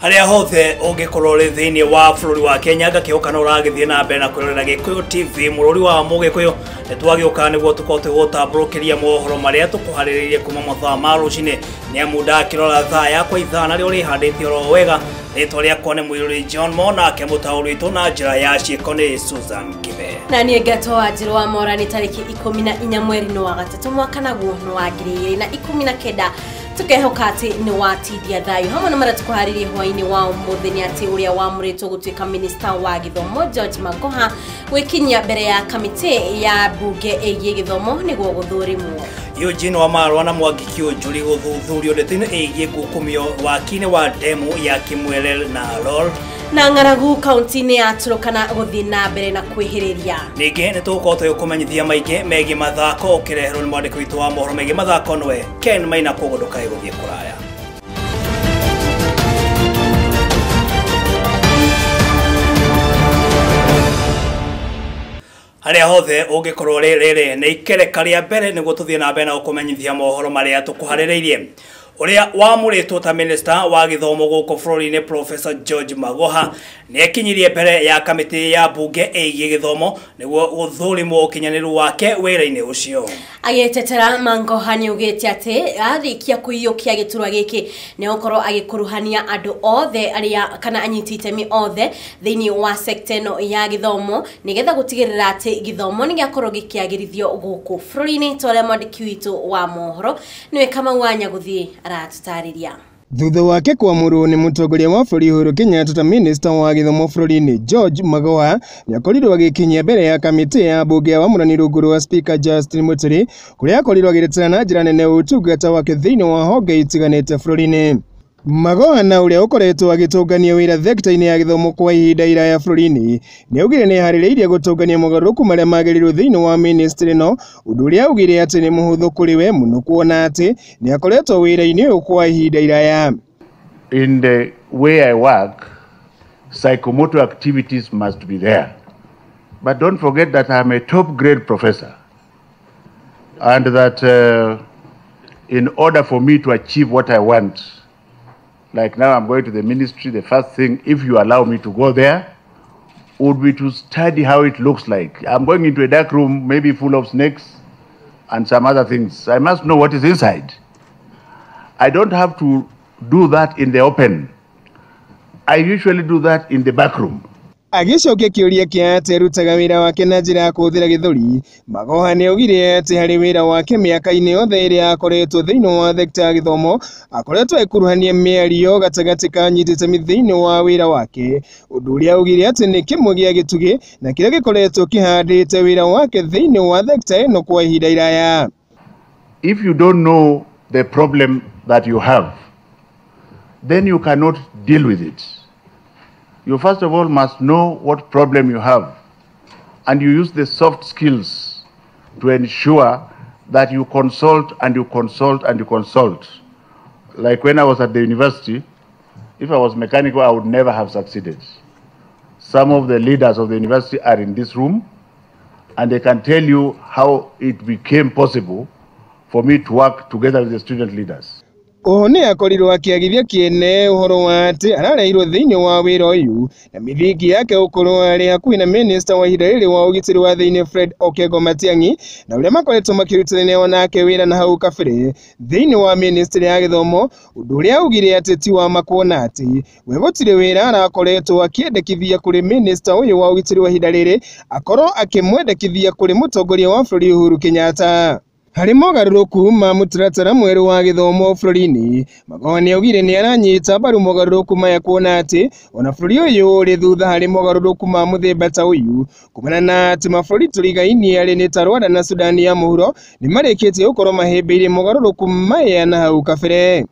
Harĩa hothe ũngĩkorwo ũrĩ thĩinĩ wa bũrũri wa Kenya, ngakĩhoka no ũragĩthiĩ na mbere na kwĩrorera Gĩkũyũ TV, mũrũri wa Mũgĩkũyũ. Nĩ twagĩũka nĩguo tũkorwo tũgũtambũrũkĩria mohoro marĩa tũkũharĩrĩirie kuma mathaa ma rũcinĩ, nĩ amu ndakĩrora thaa yakwa ithaa narĩo rĩhandĩte oro wega. Rĩtwa rĩakwa nĩ Mũirũrĩ John Mo, nake mũtaũri witũ na njĩra ya ciĩko nĩ Susan Kibe. Na niĩ ngetwo Wanjirũ wa Mora. Nĩ tarĩki 14 mweri-inĩ wa gatatũ, mwaka naguo nĩ wa 2019. Tukehoka atĩ nĩ watindia thayũ. Hamwe na marĩa tũkũharĩrie hwaĩ-inĩ wa ũmũthĩ nĩ atĩ ũrĩa wamũrĩtwo gũtuĩka minista wa gĩthomo George Magoha gwĩkinyia mbere ya kamĩtĩ ya mbunge ĩgiĩ gĩthomo nĩguo gũthũrimwo. Eugene Wamalwa na Mwangi Kiunjuri gũthuthurio ndeto-inĩ ĩgiĩ ngukumio waki-inĩ wa demu ya Kimwelel na Lol. Na ng'aragu kaunti-inĩ ya Turkana gũthiĩ na mbere na kwĩhĩrĩria. Ningĩ nĩ tũgũkorwo tũgĩkũmenyithia maingĩ megiĩ mathako ũkĩreherwo nĩ mwandĩki witũ wa mohoro megiĩ mathako nĩwe Ken Maina, koguo ndũkae gũthiĩ kũraya. Harĩa hothe ũngĩkorwo rĩ, rĩrĩ nĩ ikereka rĩa mbere nĩguo tũthiĩ na mbere na gũkũmenyithia mohoro marĩa tũkũharĩrĩirie. Ũrĩa wamũrĩtwo ta minista wa gĩthomo gũkũ bũrũri-inĩ Professor George Magoha nĩ ekinyirie mbere ya kamĩtĩ ya mbunge ĩgiĩ gĩthomo nĩguo gũthũrimwo ũkinyanĩru wake wĩra-inĩ ũcio. Agĩtetera, Mangoha nĩ augĩte atĩ arĩkia kũiyũkia gĩturwa gĩkĩ nĩ gũkorwo agĩkuruhania andũ othe arĩa kana anyiti itemi othe thĩinĩ wa sekta ĩno ya gĩthomo, nĩgetha gũtigĩrĩra atĩ gĩthomo nĩ gĩakorwo gĩkĩagĩrithio gũkũ bũrũri-inĩ, ta ũrĩa mwandĩki witũ wa mohoro nĩwe Kamau wa Nyagũthiĩ aratũtarĩria. Thutha wake kwamũrwo nĩ mũtongoria wa bũrũri Uhuru Kenyatta ta minista wa gĩthomo bũrũri-inĩ, George Magoha nĩ akorirwo agĩkinyia mbere ya kamĩtĩ ya mbunge ya wamũrani rungu rwa Speaker Justin Muturi, kũrĩa akorirwo agĩtetera na njĩra nene ũtungata wake thĩinĩ wa honge itiganĩte bũrũri-inĩ. Magoha, na ũrĩa ũkoretwo agĩtũngania wĩra thekta-inĩ ya gĩthomo kwa ihinda iraya bũrũri-inĩ, nĩ augire nĩ eharĩrĩirie gũtũngania mogarũrũku marĩa magĩrĩirwo thĩinĩ wa ministry ĩno, ũndũ ũrĩa augire atĩ nĩ mũhũthũ kũrĩ we mũno kuona atĩ nĩ akoretwo wĩra-inĩ ũyũ kwa ihinda iraya. In the way I work, psychomotor activities must be there. But don't forget that I'm a top grade professor and that in order for me to achieve what I want, like now I'm going to the ministry, the first thing, if you allow me to go there, would be to study how it looks like. I'm going into a dark room, maybe full of snakes and some other things. I must know what is inside. I don't have to do that in the open. I usually do that in the back room. Agĩcokia kĩũria kĩa atĩ arutaga wĩra wake na njĩra ya kũhũthĩra gĩthũri, Magoha nĩ augire atĩ harĩ wĩra wake mĩaka-inĩ yothe ĩrĩa akoretwo thĩinĩ wa thekta ya gĩthomo, akoretwo agĩkuruhania mĩario gatagatĩ ka anyiti itemi thĩinĩ wa wĩra wake, ũndũ ũrĩa augire atĩ nĩ kĩmwe gĩa gĩtugĩ na kĩrĩa gĩkoretwo kĩhandĩte wĩra wake thĩinĩ wa thekta ĩno kwa ihinda iraya. If you don't know the problem that you have, then you cannot deal with it. You first of all must know what problem you have, and you use the soft skills to ensure that you consult and you consult and you consult. Like when I was at the university, if I was mechanical, I would never have succeeded. Some of the leaders of the university are in this room, and they can tell you how it became possible for me to work together with the student leaders. Oho nĩ akorirwo akĩagithia kĩene ũhoro wa atĩ arareirwo thĩinĩ wa wĩra ũyũ na mĩthingi yake gũkorwo arĩ hakuhĩ na minista wa ihinda rĩrĩ wa ũgitĩri wa thĩinĩ Fred Okengo Matiang'i, na ũrĩa makoretwo makĩrutithania nake wĩra na hau kabere thĩinĩ wa ministry ya gĩthomo, ũndũ ũrĩa augire atĩ ti wa ma kuona atĩ we gũtirĩ wĩra arakoretwo akĩendekithia kũrĩ minista ũyũ wa ũgitĩri wa ihinda rĩrĩ akorwo akĩmwendekithia kũrĩ mũtongoria wa bũrũri Uhuru Kenyatta. Harĩ mogarũrũku ma mũtaratara mwerũ wa gĩthomo bũrũri-inĩ, Magoha nĩ augire nĩ aranyita mbaru mogarũrũku maya kuona atĩ ona bũrũri ũyũ ũrĩ thutha harĩ mogarũrũku ma mũthemba ta ũyũ, kumana na atĩ mabũrũri tũrigainie arĩ nĩ ta Rwanda na Sudani ya mũhuro nĩ marĩkĩtie gũkorwo mahĩmbĩirie mogarũrũku maya na hau kabere.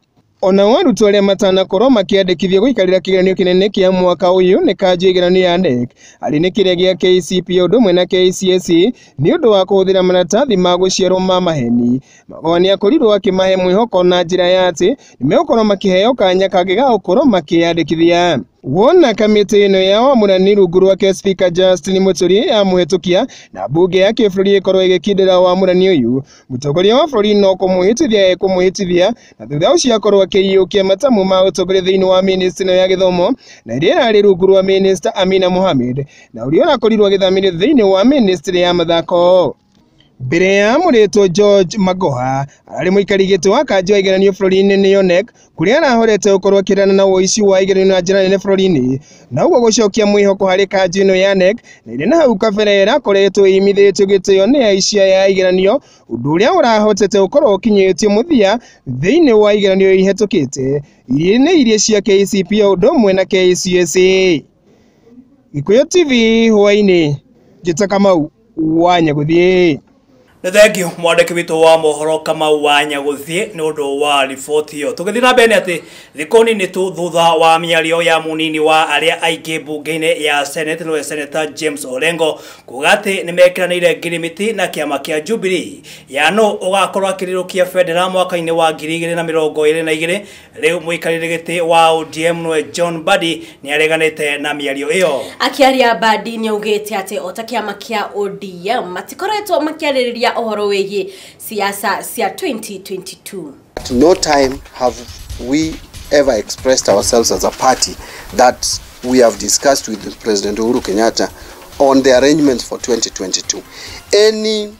Ona arutwo arĩa matanakorwo makĩandĩkithio gũikarĩra kĩgeranio kĩnene kĩa mwaka ũyũ nĩ kanjũ igeranio ya KNEC arĩ nĩ kĩrĩa gĩa KCPE ũndũ ũmwe na KCSE nĩ ũndũ wa kũhũthĩra maratathi ma gũciarwo ma maheni, Magoha nĩ akorirwo akĩmahe mwĩhoko na njĩra ya atĩ nĩ megũkorwo makĩheo kanya kangĩ ga gũkorwo makĩyandĩkithia. Wona kamĩtĩ ĩno ya wamũrani rungu rwake Speaker Justin Muturi amũhĩtũkia na mbunge ya kĩbũrũri ĩkorwo ĩgĩkindĩra wamũrani ũyũ, mũtongoria wa bũrũri no kũmũhĩtithia ekũmũhĩtithia na thutha ũcio akorwo akĩiyũkia matamu ma ũtongoria thĩinĩ wa ministry ĩno ya gĩthomo na ĩrĩa ĩrarĩ rungu rwa Minister Amina Mohamed na ũrĩa ũrakorirwo agĩthamĩrio thĩinĩ wa ministry ya mathako. Mbere ya amũrĩtwo George Magoha ararĩ mũikari gĩtĩ wa kanjũ ya igeranio bũrũri-inĩ nĩyo KNEC kũrĩa arahorete gũkorwo akĩrana na ũici wa igeranio na njĩra nene bũrũri-inĩ na ũguo gũcokia mwĩhoko harĩ kanjũ ĩno ya KNEC na ĩrĩa na hau kabere ĩrakoretwo ĩimithĩtio gĩtĩo nĩ aici aya a igeranio, ũndũ ũrĩa ũrahotete gũkorwo ũkinyĩtio mũthia thĩinĩ wa igeranio ihetũkĩte iria nĩ iria cia KCPE o ũndũ ũmwe na KCSE. Gĩkũyũ TV hwaĩ-inĩ, Njĩta Kamau wa Nyagũthiĩ. Nĩ thengio mwandĩki witũ wa mohoro Kamau wa Nyagũthiĩ nĩ ũndũ wa riboti ĩyo. Tũgĩthiĩ na mbere nĩ atĩ thikũ nini tu thutha wa mĩario ya mũnini wa arĩa aingĩ mbunge-inĩ ya Senate nĩwe Senator James Orengo kuga atĩ nĩ mekĩranĩire ngirimiti na kĩama kĩa Jubilee ya nũ ũgakorwo akĩrirũkia bendera mwaka-inĩ wa 2022. Rĩu mũikarĩri gĩtĩ wa ODM nĩwe John Mbadi nĩ areganĩte na mĩario ĩyo. Akĩaria Mbadi nĩ augĩte atĩ o ta kĩama kĩa ODM matikoretwo makĩarĩrĩria ũhoro wĩgiĩ siasa cia 2022. At no time have we ever expressed ourselves as a party that we have discussed with President Uhuru Kenyatta on the arrangements for 2022. Any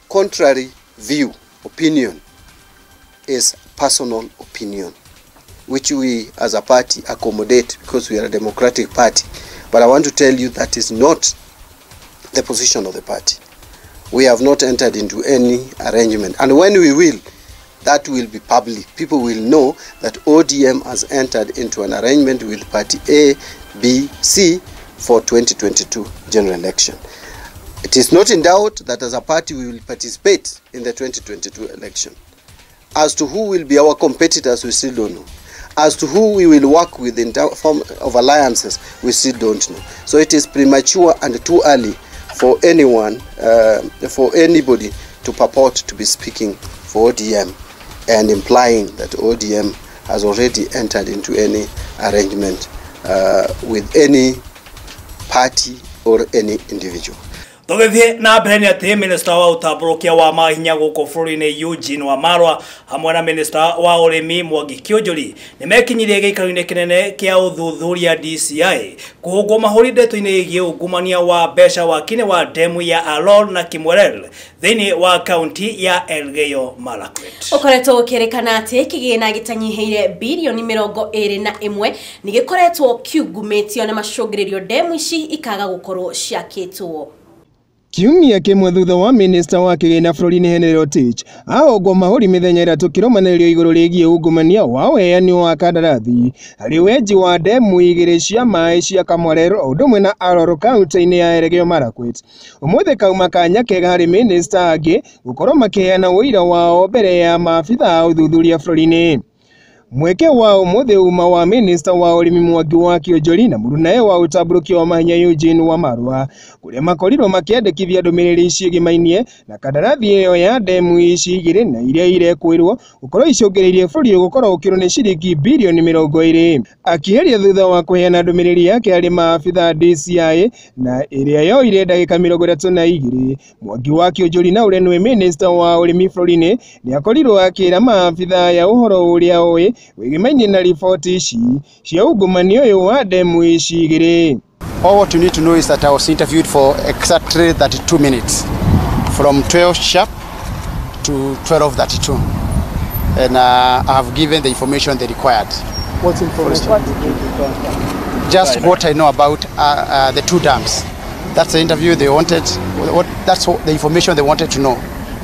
contrary view, opinion, is personal opinion, which we as a party accommodate because we are a democratic party. But I want to tell you that is not the position of the party. We have not entered into any arrangement, and when we will, that will be public. People will know that ODM has entered into an arrangement with party A, B, C for 2022 general election. It is not in doubt that as a party we will participate in the 2022 election. As to who will be our competitors, we still don't know. As to who we will work with in form of alliances, we still don't know. So it is premature and too early for anyone, for anybody to purport to be speaking for ODM and implying that ODM has already entered into any arrangement with any party or any individual. Tũgĩthiĩ na mbere nĩ atĩ minista wa ũtambũrũkia wa mahinya gũkũ bũrũri-inĩ Eugene Wamalwa hamwe na minista wa ũrĩmi Mwangi Kĩũnjũri nĩ mekinyirie gĩikaro-inĩ kĩnene kĩa ũthuthuria DCI kũhũngwo mahũri ndeto-inĩ ĩgiĩ ungumania wa mbeca wakinĩ wa ndemu ya Arror na Kimwarer thĩinĩ wa kaunti ya Elgeyo Marakwet. Ũkoretwo ũkĩrĩkana atĩ kĩgĩna gĩtanyihĩire birioni 21 nĩ gĩkoretwo kiungumĩtio na macũngĩrĩrio ndemu ici ikaga gũkorwo ciakĩtwo. Kiumia kĩmwe thutha wa minista wa kĩgĩna bũrũri-inĩ Henry Rotich ahũngwo mahũri mĩthenya ĩtatũ kĩrũmanĩrĩrio igũrũ rĩgiĩ ungumania wa ũheani wa kandarathi harĩ wenji wa ndemu igĩrĩ cia maĩ cia Kamwarer o ũndũ ũmwe na Arror kaunti-inĩ ya Elgeyo Marakwet. Ũmũthĩ kauma kanya kega harĩ minista angĩ gũkorwo makĩheana ũira wao mbere ya maabitha a ũthuthuria bũrũri-inĩ. Mweke wa ũmũthĩ uma wa minista wa ũrĩmi Mwangi wa Kĩũnjũri na mũrunae wa ũtambũrũkia wa mahinya Eugene Wamalwa kũrĩa makorirwo makĩandĩkithia ndũmĩrĩri ciĩgĩmainie na kandarathi ĩyo ya ndemu ici igĩrĩ na iria irekwĩrwo gũkorwo icũngĩrĩirie bũrũri gũkorwo ũkĩrwo nĩ ciringi birioni 20. Akĩaria thutha wa kũheana ndũmĩrĩri yake harĩ maabitha DCI na ĩrĩa yoire ndagĩka 32, Mwangi wa Kĩũnjũri na ũrĩa nĩwe minista wa ũrĩmi bũrũri-inĩ nĩ akorirwo akĩra maabitha ya ũhoro ũrĩa oĩ wĩgĩmainie na riboti ici cia ungumania ũyũ wa ndemu ici igĩrĩ. All what you need to know is that I was interviewed for exactly 32 minutes, from 12 sharp to 12:32, and I have given the information they required. What information? Just what I know about the two dams. That's the interview they wanted. That's the information they wanted to know.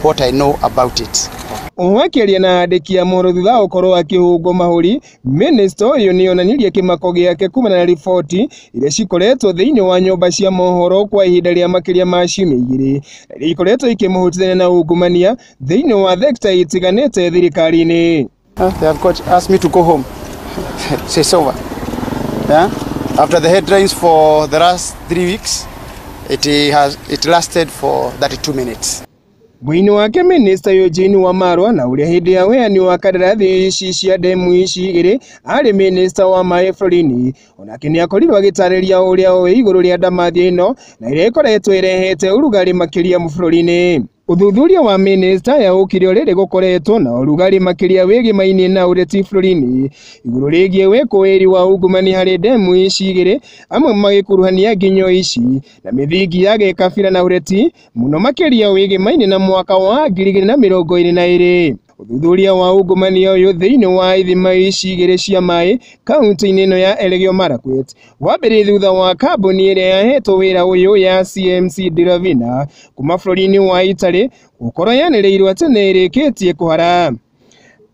What I know about it. Akĩaria na andĩki a mohoro thutha wa gũkorwo akĩhũngwo mahũri, minista ũyũ nĩ onanirie kĩmako gĩake kumana na riboti iria cikoretwo thĩinĩ wa nyũmba cia mohoro kwa ihinda rĩa makĩria ma ciumia igĩrĩ na iria ikoretwo ikĩmũhutithania na ungumania thĩinĩ wa thekta itiganĩte thirikari-inĩ. They have got asked me to go home. It's over. Yeah? After the headlines for the last 3 weeks, it lasted for 32 minutes. Mwini wake Minister Eugene Wamalwa na uria hindi ya weani wa kandarathi ici cia demu ici igiri ari Minister wa maĩ bũrũri-inĩ onake nĩakorirwo agĩtarĩria ũrĩa oĩ igũrũ rĩa ndamathia ĩno na ĩrĩa ĩkoretwo ĩrehete ũrugarĩ makĩria bũrũri-inĩ. Ũthuthuria wa Minister yaũkire rĩrĩ gũkoretwo na ũrugarĩ makĩria wĩgĩmainĩ na ũreti bũrũri-inĩ igũrũ rĩgiĩ wĩkũĩri wa ungumania harĩ demu ici igĩrĩ amwe magĩkuruhania nginyo ici na mĩthingi ya gĩkabira na ũreti mũno makĩria wĩgĩmainĩ na mwaka wa 2022. Ũthuthuria wa ungumania ũyũ thĩinĩ wa ithima ici igĩrĩ cia maĩ kaunti-inĩ ĩno ya Elgeyo Marakwet wambĩrĩirie thutha wa kambuni ĩrĩa yahetwo wĩra ũyũ ya CMC Delavina kuma bũrũri-inĩ wa Italy gũkorwo yanĩrĩirwo atĩ nĩ ĩrĩkĩtie kũhara.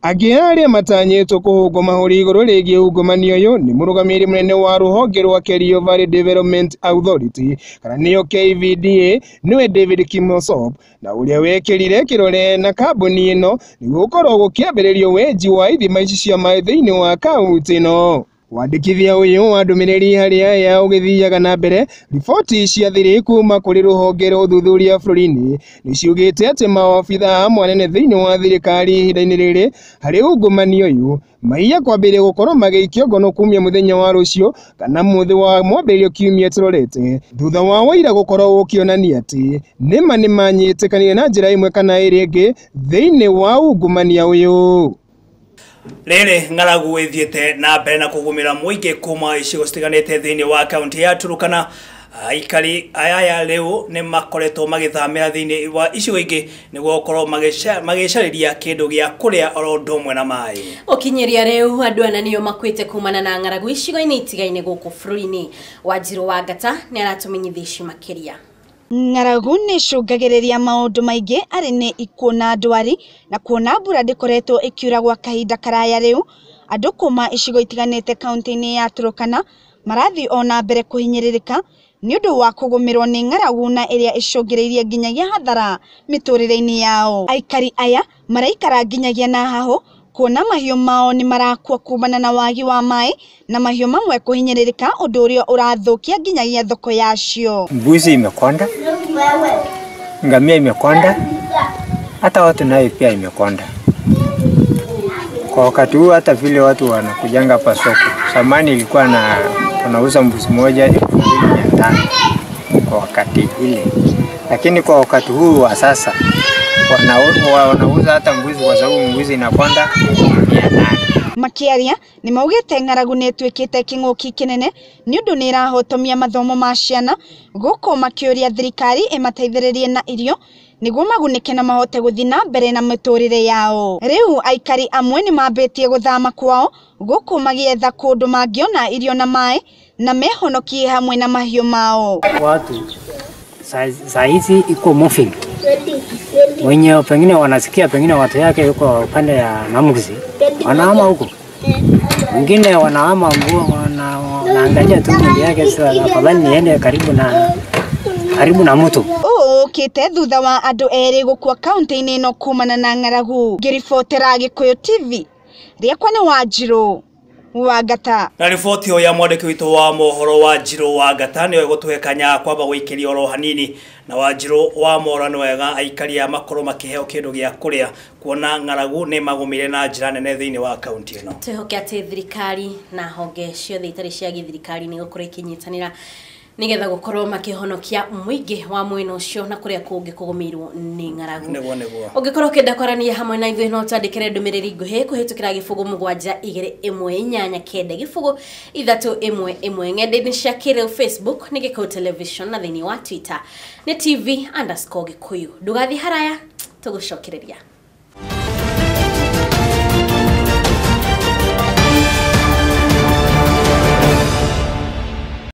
Angĩ arĩa matanyĩtwo kũhũngwo mahũri igũrũ rĩgiĩ ungumania ũyũ nĩ mũrũgamĩrĩri mũnene wa rũhonge rwa Kerio Valley Development Authority kana nĩyo KVDA nĩwe David Kimosop na ũrĩa wekĩrire kĩrore na kambuni ĩno nĩguo gũkorwo gũkĩambĩrĩrio wenji wa ithima ici cia maĩ thĩinĩ wa kaunti ĩno. Wandĩkithia ũyũ wa ndũmĩrĩri harĩ aya ũgĩthiaga na mbere, riboti cia thiri kuma kũrĩ rũhonge rwa ũthuthuria bũrũri-inĩ nĩciugĩte atĩ maobithaa amwe anene thĩinĩ wa thirikari ihinda-inĩ rĩrĩ harĩ ungumania ũyũ maiya kwambĩrĩria gũkorwo magĩikio ngono kumia mũthenya wa rũciũ kana mũthĩ wa mwambĩrĩrio kiumia tũrorete thutha wa ũira gũkorwo ũkĩonania atĩ nĩma nĩmanyitĩkanire na njĩra ĩmwe kana ĩrĩa ĩngĩ thĩinĩ wa ungumania ũyũ. Rĩrĩ ng'aragu ĩthiĩte na mbere na kũgũmĩra mũingĩ kuma icigo citiganĩte thĩinĩ wa kaunti ya Turukana. Aikari aya rĩu nĩ makoretwo magĩthamĩra thĩinĩ wa icigo ingĩ nĩguo gũkorwo magĩcarĩria kĩndũ gĩa kũrĩa oro ũndũ ũmwe na maĩ. Ũkinyĩria rĩu andũ ana nĩo makuĩte kumana na ng'aragu icigo-inĩ itigaine gũkũ bũrũri-inĩ. Wanjirũ wa Ngata nĩ aratũmenyithia ici makĩria. Ng'aragu nĩ icũngagĩrĩria maũndũ maingĩ arĩ nĩ ikuũ na ndwari na kuona mbura ndĩkoretwo ĩkiura gwa kahinda karaya rĩu andũ kuma icigo itiganĩte kaunti-inĩ ya Turukana marathiĩ ona mbere kũhinyĩrĩrĩka nĩ ũndũ wa kũgũmĩrwo nĩ ng'aragu na ĩrĩa ĩcũngĩrĩirie nginyagia hathara mĩtũrĩre-inĩ yao. Aikari aya maraikara nginyagia na hahũ kuona mahiũ mao nĩ marakua kumana na wagi wa maĩ na mahiũ mamwe kũhinyĩrĩrĩka ũndũ ũrĩa ũrathũkia nginyagia thoko yacio. Mbuzi imekonda, ngamia imekonda, hata watu nayo pia imekonda. Kwa wakati huu hata vile watu wanakujanga hapa soko. Zamani ilikuwa na wanauza mbuzi moja 2500 kwa wakati ile. Lakini kwa wakati huu wa sasa wanauza hata mbuzi kwa sababu mbuzi inakonda 800. Makiaria nĩ maugĩte ng'aragu nĩ ĩtuĩkĩte kĩng'ũki kĩnene nĩ ũndũ nĩ ĩrahotomia mathomo ma ciana gũkũ makĩũria thirikari ĩmateithĩrĩrie na irio nĩguo magunĩke na mahote gũthiĩ na mbere na mĩtũrĩre yao. Rĩu aikari amwe nĩ mambĩtie gũthama kwao gũkũ magĩetha kũndũ mangĩona irio na maĩ na mehonokie hamwe na mahiũ mao. Watu saa hizi iko moving, wenye pengine wanasikia pengine watu yake yuko upande ya Namuzi wanahama huko, wengine wanahama nguo wanaangalia tu mwili yake, sasa afadhali niende karibu na mtu. Ũkĩte thutha wa andũ erĩ gũkua kaunti-inĩ ĩno kumana na ng'aragu. Ngĩribotera Gĩkũyũ TV rĩakwa nĩ Wanjirũ wa Ngata. Na riboti ĩyo ya mwandĩki witũ wa mohoro Wanjirũ wa Ngata nĩyo ĩgũtũhe kanya kwamba gũikĩria oro hanini na Wanjirũ wa mora nĩ wega aikari aya makorwo makĩheo kĩndũ gĩa kũrĩa kuona ng'aragu nĩ magũmĩire na njĩra nene thĩinĩ wa kaunti ĩno. Twĩhoke atĩ thirikari na honge ciothe itarĩ cia gĩthirikari nĩ gũkorwo ikĩnyitanĩra nĩgetha gũkorwo makĩhonokia mũingĩ wa mwena ũcio na kũrĩa kũngĩ kũgũmĩirwo nĩ ng'aragu. Nĩguo. Ũngĩkorwo ũkĩenda kwaranĩria hamwe na ithuĩ no twandĩkĩre ndũmĩrĩri nguhĩ kũhĩtũkĩra 0 7 2 1 8 9 0 3 1 1 ng'enda-inĩ cia kĩrĩu Facebook nĩ Gĩkũyũ Television na thĩinĩ wa Twitter nĩ TV_Gĩkũyũ. Ndũgathiĩ haraya, tũgũcokereria.